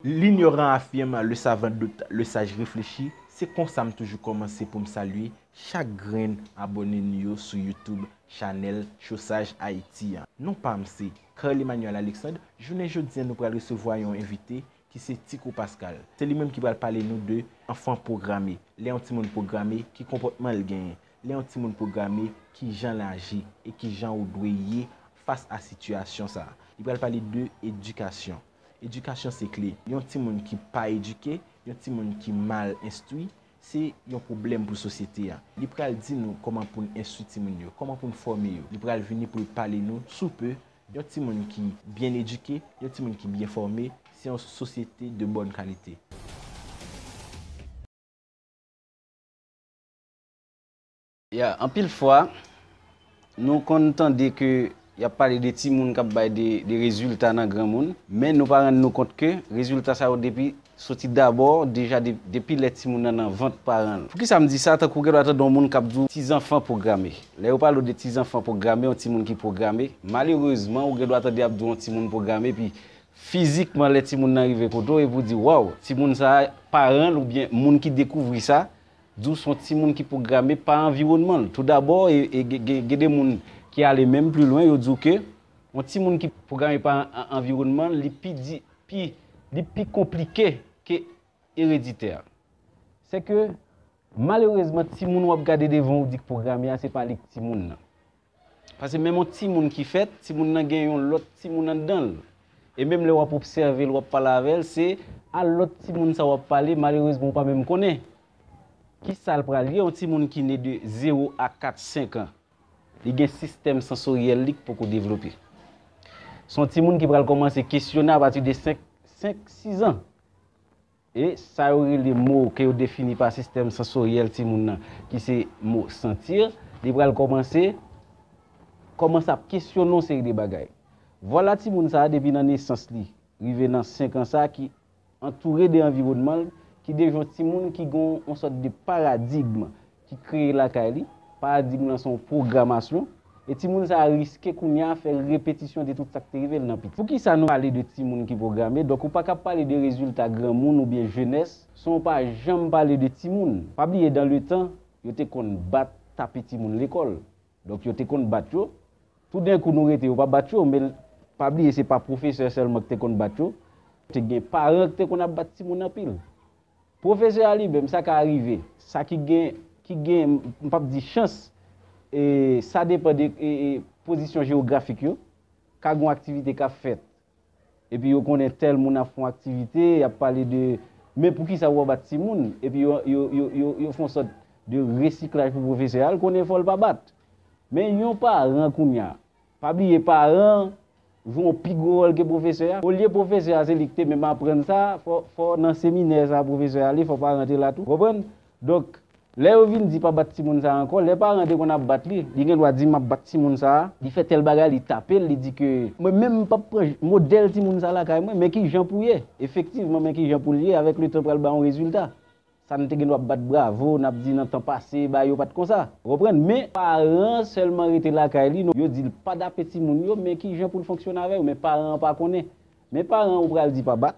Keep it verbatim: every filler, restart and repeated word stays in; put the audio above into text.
L'ignorant affirme, le savant doute, le sage réfléchit. Se konsa m toujou kòmanse pou m salye chak grenn abòne nou yo sou YouTube chanèl Chosaj Ayiti an. Non pa m se Carl Emmanuel Alexandre. Jounen jodi a, nou pral resevwa yon envite ki se Tico Pascal. Se li menm ki pral pale nou de anfan pwograme. Lè yon timoun pwograme, ki konpòtman l genyen. Lè yon timoun pwograme, ki jan l aji e ki jan ou dwe ye fas a sitiyasyon sa a. Li pral pale de edikasyon. Edikasyon se kle. Yon timoun ki pa edike, yon timoun ki mal enstwi, se yon pwoblèm pou sosyete a. Li pral di nou kòman pou n enstwi timoun yo, kòman pou n fòme yo. Li pral vini pou l pale nou sou pe. Yon timoun ki byen edike, yon timoun ki byen fòme, se yon sosyete de bòn kalite. Ya, anpil fwa, nou konn tande ke y ap pale de timoun k ap bay de, de rezilta nan granmoun, men nou pa rann nou kont ke rezilta sa yo depi soti dabò deja de, depi lè timoun nan nan vant paran l. Poukisa m di sa? Tankou w gen dwa tande yon moun k ap di w ti zanfan pwograme. Lè yo pale w de ti zanfan pwograme, yon timoun ki pwograme, malerezman, ou gen dwa tande y ap di w yon timoun pwograme, epi fizikman, lè timoun nan rive kote w, epi w di, waw, timoun sa a, paran l oubyen moun ki dekouvri sa, di w se yon timoun ki pwograme pa anviwònman l. Toudabò, e, e, gen, gen, gen de moun ki ale menm pli lwen, yo di w ke yon timoun ki pwograme pa an, anviwònman l, li pi di, pi, li pi konplike ke ereditè. Se ke, malerezman, timoun w ap gade devan w di k pwograme a, se pa li k timoun nan. Paske menm yon timoun ki fèt, timoun nan gen yon lòt timoun anndan l. E menm lè w ap obsève l, w ap pale avè l, se a lòt timoun sa w ap pale, malerezman, ou pa menm konnen ki sa l pral ye, yon timoun ki ne de zewo a kat, senk an. Li gen sistèm sansoryèl li k poko devlope. Se yon timoun ki pral kòmanse kesyone apati de senk, senk, sis an. E sa yo rele mo ke yo defini pa sistèm sansoryèl timoun nan, ki se mo santi, li pral kòmanse, kòmanse ap kesyone yon seri de bagay. Vwala timoun sa a, depi nan nesans li, rive nan senk an sa a, ki antoure de anviwònman l, ki deja yon timoun ki gen yon sòt de paradigm ki kreye lakay li. Paradigm lan se yon pwogramasyon. E timoun sa a riske kounye a fè repetisyon de tout sa k te rive l nan piti. Poukisa nou pale de timoun ki pwograme? Donk, ou pa ka pale de rezilta granmoun oubyen jenès san w pa janm pale de timoun. Pa bliye, dan le tan, yo te konn bat, tape timoun lekòl. Donk, yo te konn bat yo. Toudenkou, nou rete, yo pa bat yo, men pa bliye, se pa pwofesè sèlman ki te konn bat yo. Te gen paran ki te konn ap bat timoun anpil. Pwofesè a li menm, sa ka rive. Sa ki gen, ki gen, m p ap di chans, e, sa depann de, e, e, pozisyon jewografik yo, ka gen yon aktivite k ap fèt. Epi yo konnen tèl moun ap fè yon aktivite, y ap pale de, men poukisa w ap bat timoun? Epi yo, yo, yo, yo, yo fè yon sòt de resiklaj pou pwofesè a, l konnen fò l pa bat. Men yon paran kounye a, pa bliye paran jwe yon pi gwo wòl ke pwofesè a. Olye pwofesè a se li ki te menm aprann sa, fò, fò nan seminè sa pwofesè a ale, fò paran te la tou. Konprann? Donk, lè yo vin di pa bat timoun sa a ankò, lè paran te konn ap bat li, li gen dwa di, "M ap bat timoun sa a, li fè tèl bagay, li tape l, li di ke mwen menm m p ap pran modèl timoun sa a lakay mwen, men ki jan pou ye?" Efektivman, men ki jan pou l ye, avèk letan pral ba yon rezilta. Sa n te gen dwa ap bat bravo, n ap di nan tan pase, bagay yo pa t konsa. Ou konprann? Men, paran an sèlman rete lakay li, non, yo di l pa tape timoun yo, men ki jan pou l fonksyone avè yo, men paran an pa konnen. Men paran an ou pral di pa bat,